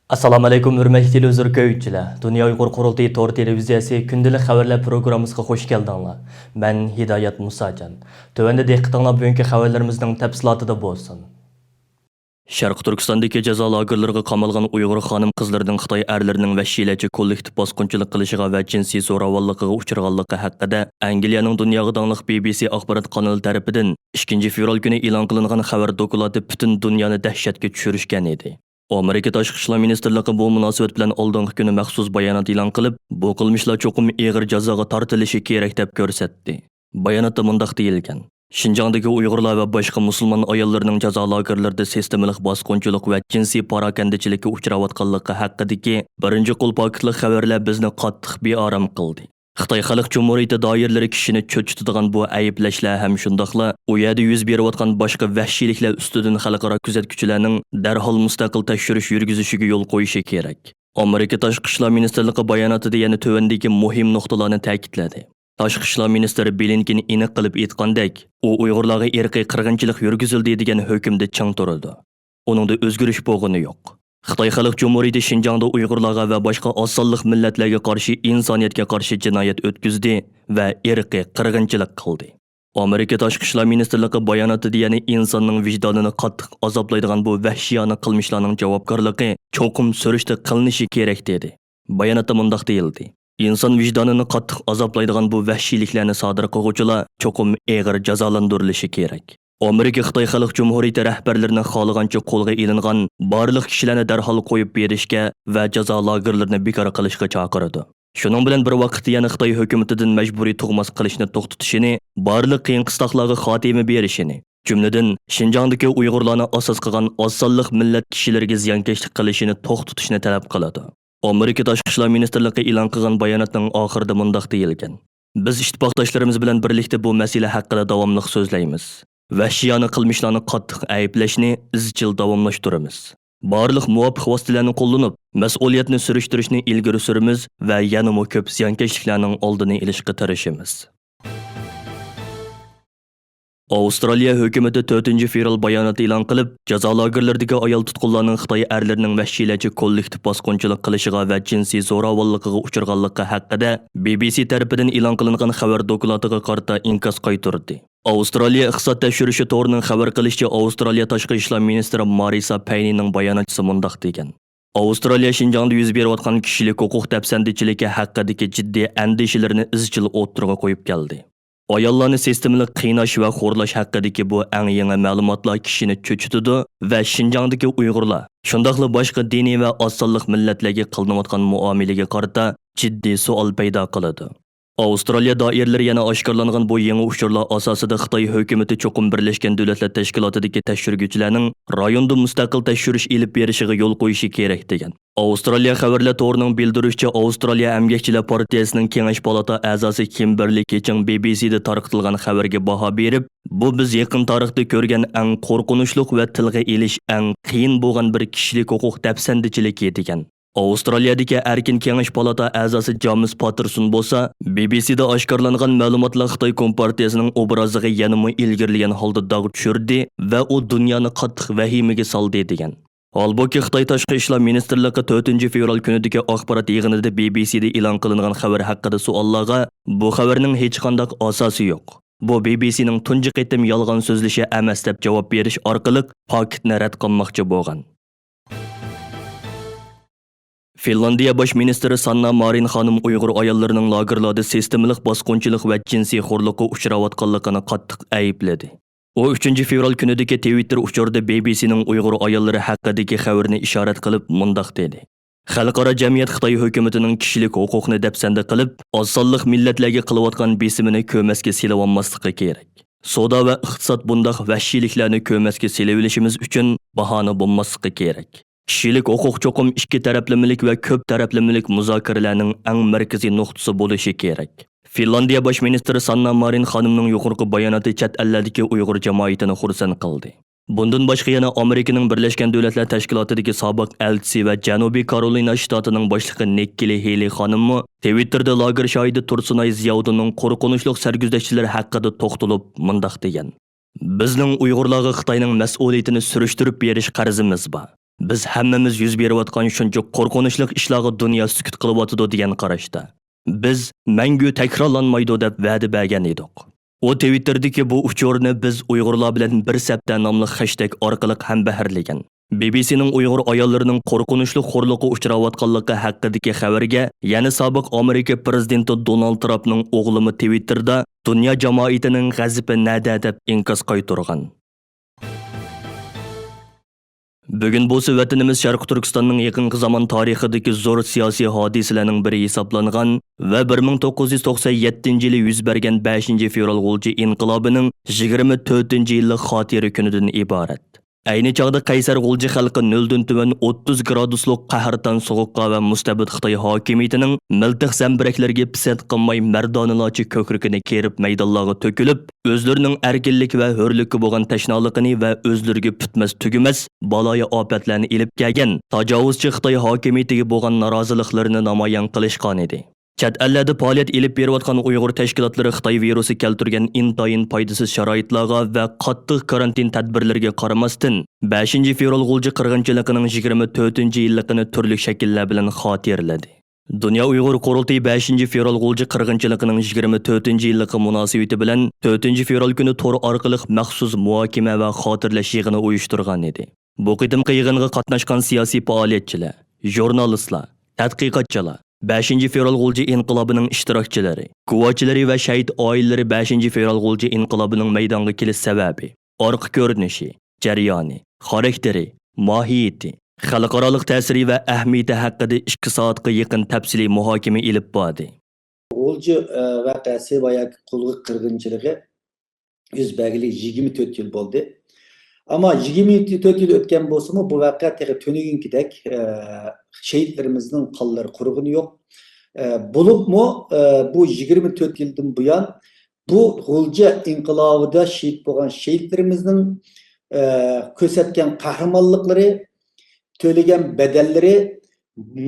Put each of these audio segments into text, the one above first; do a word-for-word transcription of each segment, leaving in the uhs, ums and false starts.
ئەسسالامۇئەلەيكۇم، ھۆرمەتلىك تېلېۋىزور كۆرگۈچىلەر! دۇنيا ئۇيغۇر قۇرۇلتىيى تور تېلېۋىزىيەسى كۈندىلىك خەۋەرلەر پروگراممىسىغا خۇش كەلدىڭلار. مەن ھىدايەت مۇساجان. تۆۋەندە دىققىتىڭلار بۈگۈنكى خەۋەرلىرىمىزنىڭ تەپسىلاتىدا بولسۇن. شەرقىي تۈركىستاندىكى جازا لاگېرلىرىغا قامالغان ئۇيغۇر خانىم-قىزلىرىنىڭ خىتاي ئەرلىرىنىڭ ۋەھشىيلەرچە كوللېكتىپ باسقۇنچىلىق قىلىشىغا ۋە جىنسىي زوراۋانلىقىغا ئۇچرىغانلىقى ھەققىدە ئەنگلىيەنىڭ دۇنياغا داڭلىق بى بى سى ئاخبارات قانىلى تەرىپىدىن ئىككىنچى فېۋرال كۈنى ئېلان قىلىنغان خەۋەر دوكلاتى پۈتۈن دۇنيانى دەھشەتكە چۈشۈرۈشكەن ئىدى. ئامېرىكا تاشقى ئىشلار مىنىستىرلىقى بۇ مۇناسىۋەت بىلەن ئالدىنقى كۈنى مەخسۇس بايانات ئېلان قىلىپ، بۇ قىلمىشلار چوقۇم ئېغىر جازاغا تارتىلىشى كېرەك دەپ كۆرسەتتى. باياناتتا مۇنداق دېيىلگەن: شىنجاڭدىكى ئۇيغۇرلار ۋە باشقا مۇسۇلمان ئاياللىرىنىڭ جازا لاگېرلىرىدا سىستېمىلىق باسقۇنچىلىق ۋە جىنسىي پاراكەندىچىلىككە ئۇچراۋاتقانلىقى ھەققىدىكى بىرىنچى قول پاكىتلىق خەۋەرلەر بىزنى قاتتىق بىئارام قىلدى. خىتاي خەلق جۇمھۇرىيىتى دائىرىلىرى كىشىنى چۆچۈتىدىغان بۇ ئەيىبلەشلەر ھەم شۇنداقلا ئۇ يەردە يۈز بېرىۋاتقان باشقا ۋەھشىيلىكلەر ئۈستىدىن خەلقئارا كۆزەتكۈچىلەرنىڭ دەرھال مۇستەقىل تەكشۈرۈش يۈرگۈزۈشىگە يول قويۇشى كېرەك. ئامېرىكا تاشقى ئىشلار مىنىستىرلىقى باياناتىدا يەنە تۆۋەندىكى مۇھىم نۇقتىلارنى تەكىتلىدى. تاشقى ئىشلار مىنىستىرى بلىنكېن ئېنىق قىلىپ ئېيتقاندەك، ئۇ ئۇيغۇرلارغا ئىرقىي قىرغىنچىلىق يۈرگۈزۈلدى دېگەن ھۆكۈمدە چىڭ تۇرىدۇ. ئۇنىڭدا ئۆزگىرىش بولغىنى يوق. خىتاي خەلق جۇمھۇرىيىتى شىنجاڭدا ئۇيغۇرلارغا ۋە باشقا ئاز سانلىق مىللەتلەرگە قارشى ئىنسانىيەتكە قارشى جىنايەت ئۆتكۈزدى ۋە ئىرقىي قىرغىنچىلىق قىلدى. ئامېرىكا تاشقى ئىشلار مىنىستىرلىقى باياناتىدا يەنە ئىنساننىڭ ۋىجدانىنى قاتتىق ئازابلايدىغان بۇ ۋەھشىيانە قىلمىشلارنىڭ جاۋابكارلىقى چوقۇم سۈرۈشتە قىلىنىشى كېرەك، دېدى. باياناتتا مۇنداق دېيىلدى: ئىنسان ۋىجدانىنى قاتتىق ئازابلايدىغان بۇ ۋەھشىيلىكلەرنى سادىر قىلغۇچىلار چوقۇم ئېغىر جازالاندۇرۇلۇشى كېرەك. ئامېرىكا خىتاي خەلق جۇمھۇرىيىتى رەھبەرلىرىنى خالىغانچە قولغا ئېلىنغان بارلىق كىشىلەرنى دەرھال قويۇپ بېرىشكە ۋە جازا لاگېرلىرىنى بىكار قىلىشقا چاقىرىدۇ. شۇنىڭ بىلەن بىر ۋاقىتتا يەنە خىتاي ھۆكۈمىتىدىن مەجبۇرىي تۇغماس قىلىشنى توختىتىشىنى، بارلىق قىيىن قىستاقلارغا خاتىمە بېرىشىنى، جۈملىدىن شىنجاڭدىكى ئۇيغۇرلارنى ئاساس قىلغان ئاز سانلىق مىللەت كىشىلىرىگە زىيانكەشلىك قىلىشىنى توختىتىشنى تەلەپ قىلىدۇ. ئامېرىكا تاشقى ئىشلار مىنىستىرلىقى ئېلان قىلغان باياناتنىڭ ئاخىرىدا مۇنداق دېيىلگەن: بىز ئىتتىپاقداشلىرىمىز بىلەن بىرلىكتە بۇ مەسىلە ھەققىدە داۋاملىق سۆزلەيمىز. ۋەھشىيانە قىلمىشلارنى قاتتىق ئەيىبلەشنى ئىزچىل داۋاملاشتۇرىمىز. بارلىق مۇۋاپىق ۋاسىتىلەرنى قوللىنىپ، مەسئۇلىيەتنى سۈرۈشتۈرۈشنى ئىلگىرى سۈرىمىز ۋە يەنىمۇ كۆپ زىيانكەشلىكلەرنىڭ ئالدىنى ئېلىشقا تىرىشىمىز. ئاۋسترالىيە ھۆكۈمىتى تۆتىنچى فېۋرال بايانات ئېلان قىلىپ، جازا لاگېرلىرىدىكى ئايال تۇتقۇنلارنىڭ خىتاي ئەرلىرىنىڭ ۋەھشىيلەرچە كوللېكتىپ باسقۇنچىلىق قىلىشىغا ۋە جىنسىي زوراۋانلىقىغا ئۇچرىغانلىقى ھەققىدە بى بى سى تەرىپىدىن ئېلان قىلىنغان خەۋەر دوكلاتىغا قارىتا ئىنكاس قايتۇردى. ئاۋسترالىيە ئىقتىساد تەكشۈرۈشى تورىنىڭ خەۋەر قىلىشىچە، ئاۋسترالىيە تاشقى ئىشلار مىنىستىرى مارىسا پەينىنىڭ باياناتچىسى مۇنداق دېگەن: ئاۋسترالىيە شىنجاڭدا يۈز بېرىۋاتقان كىشىلىك ھوقۇق دەپسەندىچىلىكى ھەققىدىكى جىددىي ئەندىشىلىرىنى ئىزچىل ئوتتۇرىغا قويۇپ كەلدى. ئاياللارنى سىستېمىلىق قىيناش ۋە خورلاش ھەققىدىكى بۇ ئەڭ يېڭى مەلۇماتلار كىشىنى چۆچۈتىدۇ ۋە شىنجاڭدىكى ئۇيغۇرلار، شۇنداقلا باشقا دىنىي ۋە ئاز سانلىق مىللەتلەرگە قىلىنىۋاتقان مۇئامىلىگە قارىتا جىددىي سوئال پەيدا قىلىدۇ. ئاۋسترالىيە دائىرىلىرى يەنە ئاشكارىلانغان بۇ يېڭى ئۇچۇرلار ئاساسىدا خىتاي ھۆكۈمىتى چوقۇم بىرلەشكەن دۆلەتلەر تەشكىلاتىدىكى تەكشۈرگۈچىلەرنىڭ رايوندا مۇستەقىل تەكشۈرۈش ئېلىپ بېرىشىغا يول قويۇشى كېرەك، دېگەن. ئاۋسترالىيە خەۋەرلەر تورىنىڭ بىلدۈرۈشىچە، ئاۋسترالىيە ئەمگەكچىلەر پارتىيەسىنىڭ كېڭەش پالاتا ئەزاسى كىمبېرلى كېچىڭ بى بى سىدا تارقىتىلغان خەۋەرگە باھا بېرىپ، بۇ بىز يېقىن تارىختا كۆرگەن ئەڭ قورقۇنچلۇق ۋە تىلغا ئېلىش ئەڭ قىيىن بولغان بىر كىشىلىك ھوقۇق دەپسەندىچىلىكى، دېگەن. ئاۋسترالىيەدىكى ئەركىن كېڭەش پالاتا ئەزاسى جامېس پاتېرسون بولسا، بى بى سىدا ئاشكارىلانغان مەلۇماتلار خىتاي كومپارتىيەسىنىڭ ئوبرازىغا يەنىمۇ ئىلگىرىلىگەن ھالدا داغ چۈشۈردى ۋە ئۇ دۇنيانى قاتتىق ۋەھىمىگە سالدى، دېگەن. ھالبۇكى، خىتاي تاشقى ئىشلار مىنىستىرلىقى تۆتىنچى فېۋرال كۈنىدىكى ئاخبارات يىغىنىدا بى بى سىدا ئېلان قىلىنغان خەۋەر ھەققىدە سوئاللارغا، بۇ خەۋەرنىڭ ھېچقانداق ئاساسى يوق، بۇ بى بى سىنىڭ تۇنجى قېتىم يالغان سۆزلىشى ئەمەس، دەپ جاۋاب بېرىش ئارقىلىق پاكىتنى رەت قىلماقچى بولغان. فىنلاندىيە باش مىنىستىرى ساننا مارىن خانىم ئۇيغۇر ئاياللىرىنىڭ لاگېرلاردا سىستېمىلىق باسقۇنچىلىق ۋە جىنسىي خورلۇققا ئۇچراۋاتقانلىقىنى قاتتىق ئەيىبلىدى. ئۇ ئۈچىنچى فېۋرال كۈنىدىكى تىۋىتتېر ئۇچۇرىدا بى بى سىنىڭ ئۇيغۇر ئاياللىرى ھەققىدىكى خەۋىرىنى ئىشارەت قىلىپ مۇنداق دېدى: خەلقئارا جەمئىيەت خىتاي ھۆكۈمىتىنىڭ كىشىلىك ھوقۇقنى دەپسەندە قىلىپ، ئاز سانلىق مىللەتلەرگە قىلىۋاتقان بېسىمىنى كۆرمەسكە سېلىۋالماسلىقى كېرەك. سودا ۋە ئىقتىساد بۇنداق ۋەھشىيلىكلەرنى كۆرمەسكە سېلىۋېلىشىمىز ئۈچۈن باھانە بولماسلىقى كېرەك. كىشىلىك ھوقۇق چوقۇم ئىككى تەرەپلىمىلىك ۋە كۆپ تەرەپلىمىلىك مۇزاكىرىلەرنىڭ ئەڭ مەركىزىي نۇقتىسى بولۇشى كېرەك. فىنلاندىيە باش مىنىستىرى ساننا مارىن خانىمنىڭ يۇقىرىقى باياناتى چەت ئەللەردىكى ئۇيغۇر جامائىتىنى خۇرسەن قىلدى. بۇندىن باشقا، يەنە ئامېرىكىنىڭ بىرلەشكەن دۆلەتلەر تەشكىلاتىدىكى سابىق ئەلچىسى ۋە جەنۇبىي كارولىنا شتاتىنىڭ باشلىقى نىككىلى ھېيلى خانىممۇ تىۋىتتېردا لاگېر شاھىتى تۇرسۇنئاي زىياۋۇدۇننىڭ قورقۇنچلۇق سەرگۈزەشتلىرى ھەققىدە توختىلىپ مۇنداق دېگەن: بىزنىڭ ئۇيغۇرلارغا خىتاينىڭ مەسئۇلىيىتىنى سۈرۈشتۈرۈپ بېرىش قەرزىمىز بار. بىز ھەممىمىز يۈز بېرىۋاتقان شۇنچە قورقۇنچلۇق ئىشلارغا دۇنيا سۈكۈت قىلىۋاتىدۇ دېگەن قاراشتا. بىز مەڭگۈ تەكرارلانمايدۇ دەپ ۋەدە بەرگەن ئىدۇق. ئۇ تىۋىتتېردىكى بۇ ئۇچۇرنى بىز ئۇيغۇرلار بىلەن بىر سەپتە ناملىق خەشتەك ئارقىلىق ھەمبەھىرلىگەن. بى بى سىنىڭ ئۇيغۇر ئاياللىرىنىڭ قورقۇنچلۇق خورلۇققا ئۇچراۋاتقانلىقى ھەققىدىكى خەۋەرگە يەنە سابىق ئامېرىكا پىرېزىدېنتى دونالد ترامپنىڭ ئوغلىمۇ تىۋىتتېردا دۇنيا جامائىتىنىڭ غەزىپى نەدە دەپ ئىنكاس قايتۇرغان. بۈگۈن بولسا ۋەتىنىمىز شەرقىي تۈركىستاننىڭ يېقىنقى زامان تارىخىدىكى زور سىياسىي ھادىسىلەرنىڭ بىرى ھېسابلانغان ۋە بىر مىڭ توققۇز يۈز توقسەن يەتتىنچى يىلى يۈز بەرگەن بەشىنچى فېۋرال غۇلجا ئىنقىلابىنىڭ يىگىرمە تۆتىنچى يىللىق خاتىرە كۈنىدىن ئىبارەت. ئەينى چاغدا قەيسەر غۇلجا خەلقى نۆلدىن تۆۋەن ئوتتۇز گرادۇسلۇق قەھرىتان سوغۇققا ۋە مۇستەبىت خىتاي ھاكىمىيىتىنىڭ مىلتىق زەمبىرەكلىرىگە پىسەنت قىلماي مەردانىلارچە كۆكرىكىنى كېرىپ مەيدانلارغا تۆكۈلۈپ، ئۆزلىرىنىڭ ئەركىنلىك ۋە ھۆرلۈككە بولغان تەشنالىقىنى ۋە ئۆزلىرىگە پۈتمەس تۈگىمەس بالايىئاپەتلەرنى ئېلىپ كەلگەن تاجاۋۇزچى خىتاي ھاكىمىيىتىگە بولغان نارازىلىقلىرىنى نامايان قىلىشقانىدى. چەت ئەللەردە پائالىيەت ئېلىپ بېرىۋاتقان ئۇيغۇر تەشكىلاتلىرى خىتاي ۋىرۇسى كەلتۈرگەن ئىنتايىن پايدىسىز شارائىتلارغا ۋە قاتتىق كارانتىن تەدبىرلىرىگە قارىماستىن، بەشىنچى فېۋرال غۇلجا قىرغىنچىلىقىنىڭ يىگىرمە تۆتىنچى يىللىقىنى تۈرلۈك شەكىللەر بىلەن خاتىرىلىدى. دۇنيا ئۇيغۇر قۇرۇلتىيى بەشىنچى فېۋرال غۇلجا قىرغىنچىلىقىنىڭ يىگىرمە تۆتىنچى يىللىقى مۇناسىۋىتى بىلەن تۆتىنچى فېۋرال كۈنى تور ئارقىلىق مەخسۇس مۇھاكىمە ۋە خاتىرىلەش يىغىنى ئۇيۇشتۇرغان ئىدى. بۇ قېتىمقى يىغىنغا قاتناشقان سىياسىي پائالىيەتچىلەر، ژۇرنالىستلار، تەتقىقاتچىلار، بەشىنچى فېۋرال غۇلجا ئىنقىلابىنىڭ ئىشتىراكچىلىرى، گۇۋاھچىلىرى ۋە شەھىت ئائىلىلىرى بەشىنچى فېۋرال غۇلجا ئىنقىلابىنىڭ مەيدانغا كېلىش سەۋەبى، ئارقا كۆرۈنۈشى، جەريانى، خاراكتېرى، ماھىيىتى، خەلقئارالىق تەسىرى ۋە ئەھمىيىتى ھەققىدە ئىككى سائەتقە يېقىن تەپسىلىي مۇھاكىمە ئېلىپ باردى. غۇلجا، ئە، ۋەقەسى ۋە ياكى غۇلجا قىرغىنچىلىقى يۈز بەرگىلى يىگىرمە تۆت يىل بولدى. ئەمما يىگىرمە تۆت يىل ئۆتكەن بولسىمۇ، بۇ ۋەقە تېخى تۈنۈگۈنكىدەك، ئە، شېھىتلىرىمىزنىڭ قانلىرى قۇرۇغىنى يوق. ئە، بولۇپمۇ، ئە، بۇ يىگىرمە تۆت يىلدىن بۇيان بۇ غۇلجا ئىنقىلابىدا شېھىت بولغان شېھىتلىرىمىزنىڭ، ئە، كۆرسەتكەن قەھرىمانلىقلىرى، تۆلىگەن بەدەللىرى،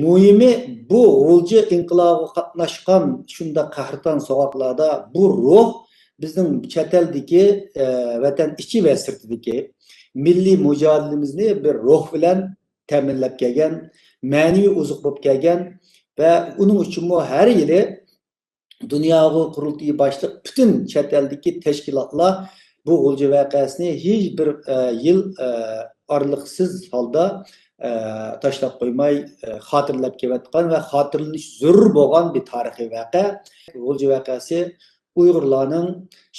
مۇھىمى بۇ غۇلجا ئىنقىلابىغا قاتناشقان شۇنداق قەھرىتان سوغۇقلاردا بۇ روھ بىزنىڭ چەت ئەلدىكى، ئە، ۋەتەن ئىچى ۋە سىرتىدىكى مىللىي مۇجادىلىمىزنى بىر روھ بىلەن تەمىنلەپ كەلگەن، مەنىۋى ئوزۇق بولۇپ كەلگەن ۋە ئۇنىڭ ئۈچۈنمۇ ھەر يىلى دۇنيا ئۇيغۇر قۇرۇلتىيى باشلىق پۈتۈن چەت ئەلدىكى تەشكىلاتلار بۇ غۇلجا ۋەقەسىنى ھېچ بىر، ئە، يىل، ئە، ئارىلىقسىز ھالدا، ئە، تاشلاپ قويماي، ئە، خاتىرىلەپ كېلىۋاتقان ۋە خاتىرىلىنىش زۆرۈر بولغان بىر تارىخىي ۋەقە. غۇلجا ۋەقەسى ئۇيغۇرلارنىڭ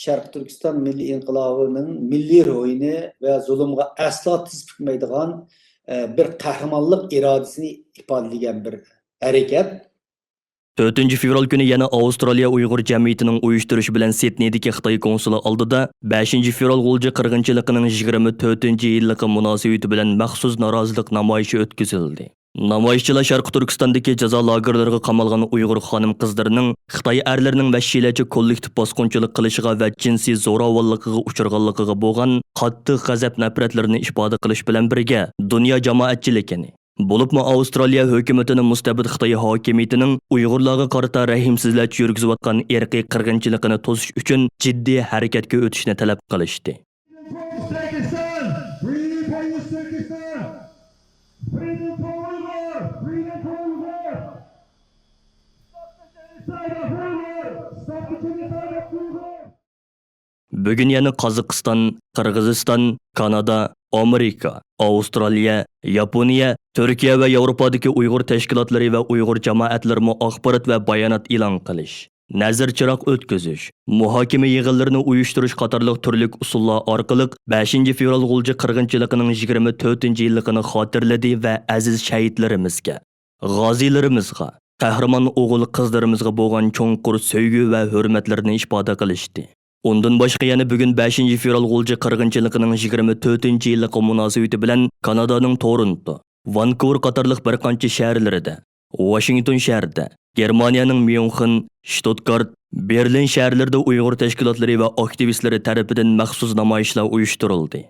شەرقىي تۈركىستان مىللىي ئىنقىلابىنىڭ مىللىي روھىنى ۋە زۇلۇمغا ئەسلا تىز پۈكمەيدىغان، ئە، بىر قەھرىمانلىق ئىرادىسىنى ئىپادىلىگەن بىر ھەرىكەت. تۆتىنچى فېۋرال كۈنى يەنە ئاۋسترالىيە ئۇيغۇر جەمئىيىتىنىڭ ئۇيۇشتۇرۇشى بىلەن سىدنېيدىكى خىتاي كونسۇلى ئالدىدا بەشىنچى فېۋرال غۇلجا قىرغىنچىلىقىنىڭ يىگىرمە تۆتىنچى يىللىقى مۇناسىۋىتى بىلەن مەخسۇس نارازىلىق نامايىشى ئۆتكۈزۈلدى. نامايىشچىلار شەرقىي تۈركىستاندىكى جازا لاگېرلىرىغا قامالغان ئۇيغۇر خانىم-قىزلىرىنىڭ خىتاي ئەرلىرىنىڭ ۋەھشىيلەرچە كوللېكتىپ باسقۇنچىلىق قىلىشىغا ۋە جىنسىي زوراۋانلىقىغا ئۇچرىغانلىقىغا بولغان قاتتىق غەزەپ-نەپرەتلىرىنى ئىپادە قىلىش بىلەن بىرگە، دۇنيا جامائەتچىلىكىنى، بولۇپمۇ ئاۋسترالىيە ھۆكۈمىتىنى مۇستەبىت خىتاي ھاكىمىيىتىنىڭ ئۇيغۇرلارغا قارىتا رەھىمسىزلەرچە يۈرگۈزۈۋاتقان ئىرقىي قىرغىنچىلىقىنى توسۇش ئۈچۈن جىددىي ھەرىكەتكە ئۆتۈشنى تەلەپ قىلىشتى. Freedom for Uzbekistan! Freedom for Uyghur! Freedom for Uyghur! Stop the genocide of Uyghur! Stop the genocide of Uyghur! بۈگۈن يەنە قازاقىستان، قىرغىزىستان، كانادا، ئامېرىكا، ئاۋسترالىيە، ياپونىيە، تۈركىيە ۋە ياۋروپادىكى ئۇيغۇر تەشكىلاتلىرى ۋە ئۇيغۇر جامائەتلىرىمۇ ئاخبارات ۋە بايانات ئېلان قىلىش، نەزىر چىراغ ئۆتكۈزۈش، مۇھاكىمە يىغىنلىرىنى ئۇيۇشتۇرۇش قاتارلىق تۈرلۈك ئۇسۇللار ئارقىلىق بەشىنچى فېۋرال غۇلجا قىرغىنچىلىقىنىڭ يىگىرمە تۆتىنچى يىللىقىنى خاتىرىلىدى ۋە ئەزىز شەھىدلىرىمىزگە، غازىيلىرىمىزغا، قەھرىمان ئوغۇل-قىزلىرىمىزغا بولغان چوڭقۇر سۆيگۈ ۋە ھۆرمەتلىرىنى ئىپادە قىلىشتى. ئۇندىن باشقا يەنە بۈگۈن بەشىنچى فېۋرال غۇلجا قىرغىنچىلىقىنىڭ يىگىرمە تۆتىنچى يىللىقى مۇناسىۋىتى بىلەن كانادانىڭ تورونتو، ۋانكۇۋېر قاتارلىق بىر قانچە شەھەرلىرىدە، ۋاشىنگتون شەھىرىدە، گېرمانىيەنىڭ ميۇنخېن، شتۇتگارت، بېرلىن شەھەرلىرىدە ئۇيغۇر تەشكىلاتلىرى ۋە ئاكتىۋىستلىرى تەرىپىدىن مەخسۇس نامايىشلار ئۇيۇشتۇرۇلدى.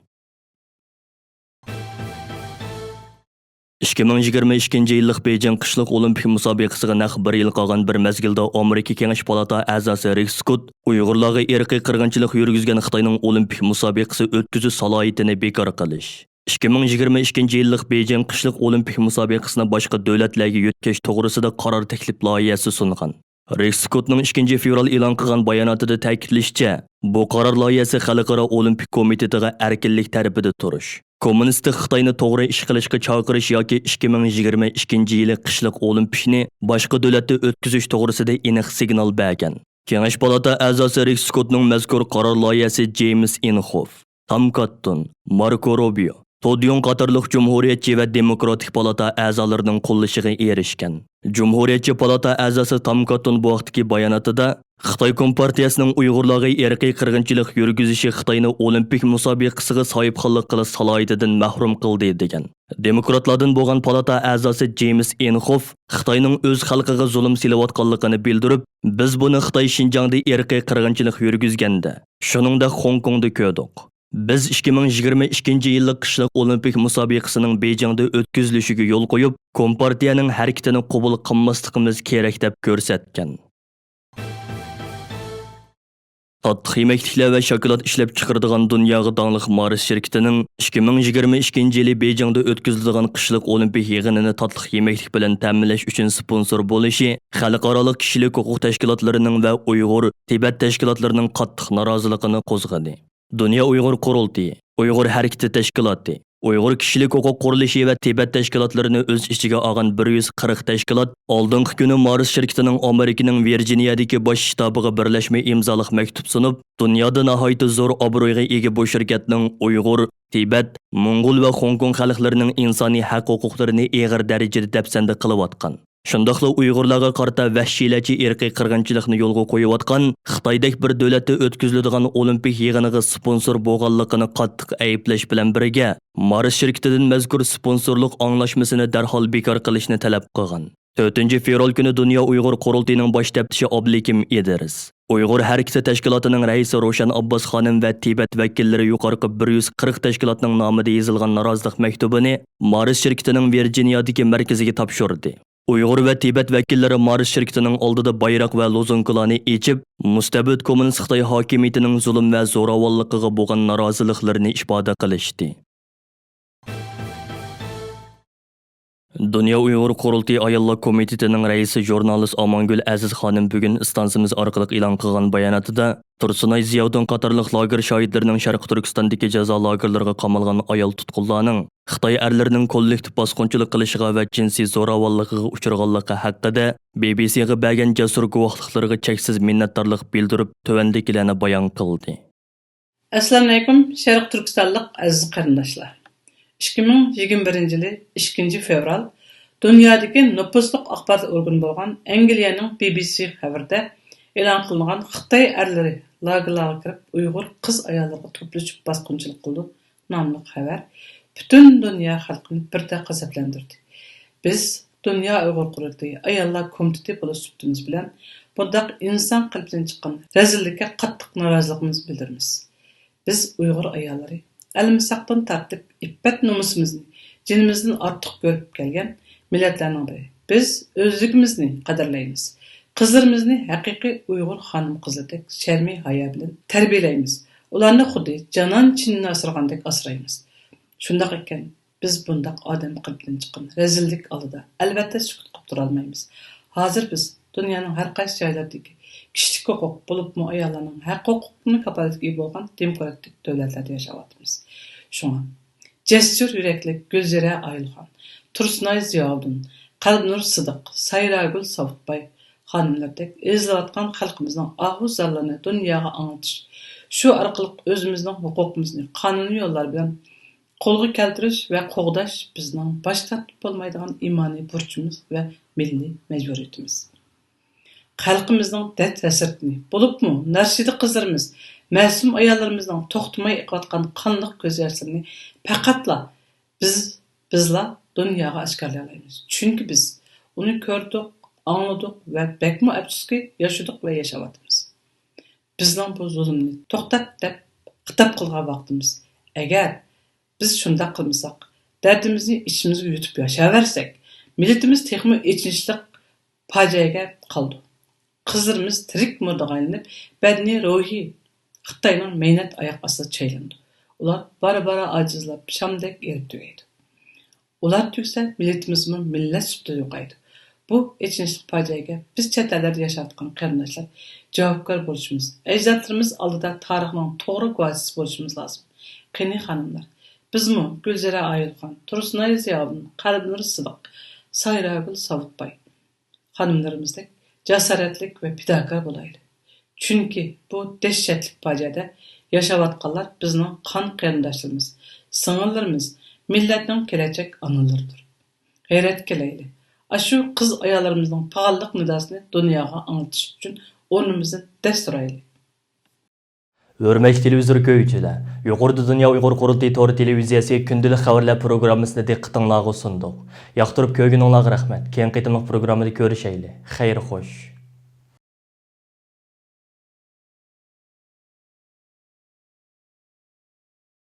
ئىككى مىڭ يىگىرمە ئىككىنچى يىللىق بېيجىڭ قىشلىق ئولىمپىك مۇسابىقىسىغا نەق بىر يىل قالغان بىر مەزگىلدە ئامېرىكا كېڭەش پالاتا ئەزاسى رىك سكوت ئۇيغۇرلارغا ئىرقىي قىرغىنچىلىق يۈرگۈزگەن خىتاينىڭ ئولىمپىك مۇسابىقىسى ئۆتكۈزۈش سالاھىيىتىنى بىكار قىلىش، ئىككى مىڭ يىگىرمە ئىككىنچى يىللىق بېيجىڭ قىشلىق ئولىمپىك مۇسابىقىسىنى باشقا دۆلەتلەرگە يۆتكەش توغرىسىدا قارار تەكلىپ لايىھەسى سۇنغان. رىك سكوتنىڭ ئىككىنچى فېۋرال ئېلان قىلغان باياناتىدا تەكىتلىشىچە، بۇ قارار لايىھەسى خەلقئارا ئولىمپىك كومىتېتىغا ئەركىنلىك تەرىپىدە تۇرۇش، كوممۇنىستىك خىتاينى توغرا ئىش قىلىشقا چاقىرىش ياكى ئىككى مىڭ يىگىرمە ئىككىنچى يىلى قىشلىق ئولىمپىكنى باشقا دۆلەتتە ئۆتكۈزۈش توغرىسىدا ئېنىق سىگنال بەرگەن. كېڭەش پالاتا ئەزاسى رىك سكوتنىڭ مەزكۇر قارار لايىھەسى جېيمس ئىنخوف، تام كاتتون، ماركو روبىيو، توديۇڭ قاتارلىق جۇمھۇرىيەتچى ۋە دېموكراتىك پالاتا ئەزالىرىنىڭ قوللىشىغا ئېرىشكەن. جۇمھۇرىيەتچى پالاتا ئەزاسى تام كاتتون بۇ ھەقتىكى باياناتىدا، خىتاي كومپارتىيەسىنىڭ ئۇيغۇرلارغا ئىرقىي قىرغىنچىلىق يۈرگۈزۈشى خىتاينى ئولىمپىك مۇسابىقىسىغا ساھىبخانلىق قىلىش سالاھىيىتىدىن مەھرۇم قىلدى، دېگەن. دېموكراتلاردىن بولغان پالاتا ئەزاسى جېيمس ئىنخوف خىتاينىڭ ئۆز خەلقىگە زۇلۇم سېلىۋاتقانلىقىنى بىلدۈرۈپ، بىز بۇنى خىتاي شىنجاڭدا ئىرقىي قىرغىنچىلىق يۈرگۈزگەندە، شۇنىڭدەك خوڭكوڭدا كۆردۇق. بىز ئىككى مىڭ يىگىرمە ئىككىنچى يىللىق قىشلىق ئولىمپىك مۇسابىقىسىنىڭ بېيجىڭدا ئۆتكۈزۈلۈشىگە يول قويۇپ، كومپارتىيەنىڭ ھەرىكىتىنى قوبۇل قىلماسلىقىمىز كېرەك، دەپ كۆرسەتكەن. تاتلىق يېمەكلىكلەر ۋە شاكىلات ئىشلەپچىقىرىدىغان دۇنياغا داڭلىق مارس شىركىتىنىڭ ئىككى مىڭ يىگىرمە ئىككىنچى يىلى بېيجىڭدا ئۆتكۈزۈلىدىغان قىشلىق ئولىمپىك يىغىنىنى تاتلىق يېمەكلىك بىلەن تەمىنلەش ئۈچۈن سپونسور بولۇشى خەلقئارالىق كىشىلىك ھوقۇق تەشكىلاتلىرىنىڭ ۋە ئۇيغۇر، تىبەت تەشكىلاتلىرىنىڭ قاتتىق نارازىلىقىنى قوزغىدى. دۇنيا ئۇيغۇر قۇرۇلتىيى، ئۇيغۇر ھەرىكىتى تەشكىلاتى، ئۇيغۇر كىشىلىك ھوقۇق قۇرۇلۇشى ۋە تىبەت تەشكىلاتلىرىنى ئۆز ئىچىگە ئالغان بىر يۈز قىرىق تەشكىلات ئالدىنقى كۈنى مارس شىركىتىنىڭ ئامېرىكىنىڭ ۋىرجىنىيەدىكى باش شتابىغا بىرلەشمە ئىمزالىق مەكتۇپ سۇنۇپ، دۇنيادا ناھايىتى زور ئابرۇيغا ئىگە بۇ شىركەتنىڭ ئۇيغۇر، تىبەت، موڭغۇل ۋە خوڭكوڭ خەلقلىرىنىڭ ئىنسانىي ھەق ھوقۇقلىرىنى ئېغىر دەرىجىدە دەپسەندە قىلىۋاتقان، شۇنداقلا ئۇيغۇرلارغا قارىتا ۋەھشىيلەرچە ئىرقىي قىرغىنچىلىقنى يولغا قويۇۋاتقان خىتايدەك بىر دۆلەتتە ئۆتكۈزۈلىدىغان ئولىمپىك يىغىنىغا سپونسور بولغانلىقىنى قاتتىق ئەيىبلەش بىلەن بىرگە، مارس شىركىتىدىن مەزكۇر سپونسورلۇق ئاڭلاشمىسىنى دەرھال بىكار قىلىشنى تەلەپ قىلغان. تۆتىنچى فېۋرال كۈنى دۇنيا ئۇيغۇر قۇرۇلتىيىنىڭ باش تەپتىشى ئابلىكىم ئىدرىس، ئۇيغۇر ھەرىكىتى تەشكىلاتىنىڭ رەئىسى روشەن ئابباس خانىم ۋە تىبەت ۋەكىللىرى يۇقىرىقى بىر يۈز قىرىق تەشكىلاتنىڭ نامىدا يېزىلغان نارازىلىق مەكتۇبىنى مارس شىركىتىنىڭ ۋىرجىنىيەدىكى مەركىزىگە تاپشۇردى. ئۇيغۇر ۋە تىبەت ۋەكىللىرى مارس شىركىتىنىڭ ئالدىدا بايراق ۋە لوزۇنكىلارنى ئېچىپ، مۇستەبىت كوممۇنىست خىتاي ھاكىمىيىتىنىڭ زۇلۇم ۋە زوراۋانلىقىغا بولغان نارازىلىقلىرىنى ئىپادە قىلىشتى. دۇنيا ئۇيغۇر قۇرۇلتىيى ئاياللار كومىتېتىنىڭ رەئىسى ژۇرنالىست ئامانگۈل ئەزىز خانىم بۈگۈن ئىستانسىمىز ئارقىلىق ئېلان قىلغان باياناتىدا، تۇرسۇنئاي زىياۋۇدۇن قاتارلىق لاگېر شاھىتلىرىنىڭ شەرقىي تۈركىستاندىكى جازا لاگېرلىرىغا قامالغان ئايال تۇتقۇنلارنىڭ خىتاي ئەرلىرىنىڭ كوللېكتىپ باسقۇنچىلىق قىلىشىغا ۋە جىنسىي زوراۋانلىقىغا ئۇچرىغانلىقى ھەققىدە بى بى سىغا بەرگەن جەسۇر گۇۋاھلىقلىرىغا چەكسىز مىننەتدارلىق بىلدۈرۈپ، تۆۋەندىكىلەرنى بايان قىلدى. ئەسسالامۇئەلەيكۇم، شەرقىي تۈركىستانلىق ئەزىز قېرىنداشلار! ئىككى مىڭ يىگىرمە بىرىنچى يىلى ئىككىنچى فېۋرال دۇنيادىكى نوپۇزلۇق ئاخبارات ئورگىنى بولغان ئەنگلىيەنىڭ بى بى سى خەۋىرىدە ئېلان قىلىنغان خىتاي ئەرلىرى لاگېرلارغا كىرىپ، ئۇيغۇر قىز-ئاياللىرىغا توپلىشىپ باسقۇنچىلىق قىلىدۇ ناملىق خەۋەر پۈتۈن دۇنيا خەلقىنى بىردەك غەزەپلەندۈردى. بىز دۇنيا ئۇيغۇر قۇرۇلتىيى ئاياللار كومىتېتى بولۇش سۈپىتىمىز بىلەن بۇنداق ئىنسان قېلىپىدىن چىققان رەزىللىككە قاتتىق نارازىلىقىمىزنى بىلدۈرىمىز. بىز ئۇيغۇر ئاياللىرى ئەلمىساقتىن تارتىپ ئىپپەت-نومۇسىمىزنى جېنىمىزدىن ئارتۇق كۆرۈپ كەلگەن مىللەتلەرنىڭ بىرى. بىز ئۆزلۈكىمىزنى قەدىرلەيمىز. قىزلىرىمىزنى ھەقىقىي ئۇيغۇر خانىم-قىزلىرىدەك شەرمى-ھايا بىلەن تەربىيەلەيمىز. ئۇلارنى خۇددى جانان چىنىنى ئاسرىغاندەك ئاسرايمىز. شۇنداق ئىكەن، بىز بۇنداق ئادەم قېلىپىدىن چىققان رەزىللىك ئالدىدا، ئەلۋەتتە، سۈكۈت قىلىپ تۇرالمايمىز. ھازىر بىز دۇنيانىڭ ھەر قايسى جايلىرىدىكى كىشىلىك ھوقۇق، بولۇپمۇ ئاياللارنىڭ ھەق ھوقۇقىنى كاپالەتكە ئىگە بولغان دېموكراتىك دۆلەتلەردە ياشاۋاتىمىز. شۇڭا جەسۇر يۈرەكلىك گۈلزىرە ئايلىخان، تۇرسۇنئاي زىياۋۇدۇن، قەلبىنۇر سىدىق، سايراگۈل ساۋۇتباي خانىملىرىدەك ئېزىلىۋاتقان خەلقىمىزنىڭ ئاھۇ-زارلىرىنى دۇنياغا ئاڭلىتىش، شۇ ئارقىلىق ئۆزىمىزنىڭ ھوقۇقىمىزنى قانۇنىي يوللار بىلەن قولغا كەلتۈرۈش ۋە قوغداش بىزنىڭ باش تارتىپ بولمايدىغان ئىمانىي بۇرچىمىز ۋە مىللىي مەجبۇرىيىتىمىز. خەلقىمىزنىڭ دەرد-ھەسرىتىنى، بولۇپمۇ نارشىدا قىزلىرىمىز، مەسۇم ئاياللىرىمىزنىڭ توختىماي ئېقىۋاتقان قانلىق كۆز ياشلىرىنى پەقەتلا بىز، بىزلا دۇنياغا ئاشكارىلايالايمىز. چۈنكى بىز ئۇنى كۆردۇق، ئاڭلىدۇق ۋە بەكمۇ ئەپسۇسكى، ياشىدۇق ۋە ياشاۋاتىمىز. بىزنىڭ بۇ زۇلۇمنى توختات دەپ خىتاب قىلغان ۋاقتىمىز. ئەگەر بىز شۇنداق قىلمىساق، دەردىمىزنى ئىچىمىزگە يۇتۇپ ياشاۋەرسەك، مىللىتىمىز تېخىمۇ ئېچىنىشلىق پاجىئەگە قالىدۇ. قىزلىرىمىز تىرىك مۇردىغا ئايلىنىپ، بەدىنى، روھى خىتاينىڭ مەينەت ئاياق ئاستىدا چايلىنىدۇ. ئۇلار بارا-بارا ئاجىزلاپ، شامدەك ئېرىپ تۈگەيدۇ. ئۇلار تۈگىسە، مىللىتىمىزمۇ مىللەت سۈپىتىدە يوقايدۇ. بۇ ئېچىنىشلىق پاجىئەگە بىز چەت ئەللەردە ياشاۋاتقان قېرىنداشلار جاۋابكار بولۇشىمىز، ئەجدادلىرىمىز ئالدىدا تارىخنىڭ توغرا گۇۋاھچىسى بولۇشىمىز لازىم. قېنى خانىملار، بىزمۇ گۈلزىرە ئايۇلخان، تۇرسۇنئايە زىياۋۇدۇن، قەلبىنۇر سىدىق، سايراگۈل ساۋۇتباي خانىملىرىمىزدەك جاسارەتلىك ۋە پىداكار بولايلى. چۈنكى بۇ دەھشەتلىك پاجىئەدە ياشاۋاتقانلار بىزنىڭ قان قېرىنداشلىرىمىز، سىڭىللىرىمىز، مىللەتنىڭ كېلەچەك ئانىلىرىدۇر. غەيرەتكە كېلەيلى! ئاشۇ قىز-ئاياللىرىمىزنىڭ پائاللىق نىداسىنى دۇنياغا ئاڭلىتىش ئۈچۈن ئورنىمىزدىن دەس تۇرايلى! ھۆرمەتلىك تېلېۋىزور كۆرگۈچىلەر، يۇقىرىدا دۇنيا ئۇيغۇر قۇرۇلتىيى تور تېلېۋىزىيەسى كۈندىلىك خەۋەرلەر پروگراممىسىنى دىققىتىڭلارغا سۇندۇق. ياقتۇرۇپ كۆرگىنىڭلارغا رەھمەت. كېيىنكى قېتىملىق پروگراممىدا كۆرۈشەيلى. خەير خوش.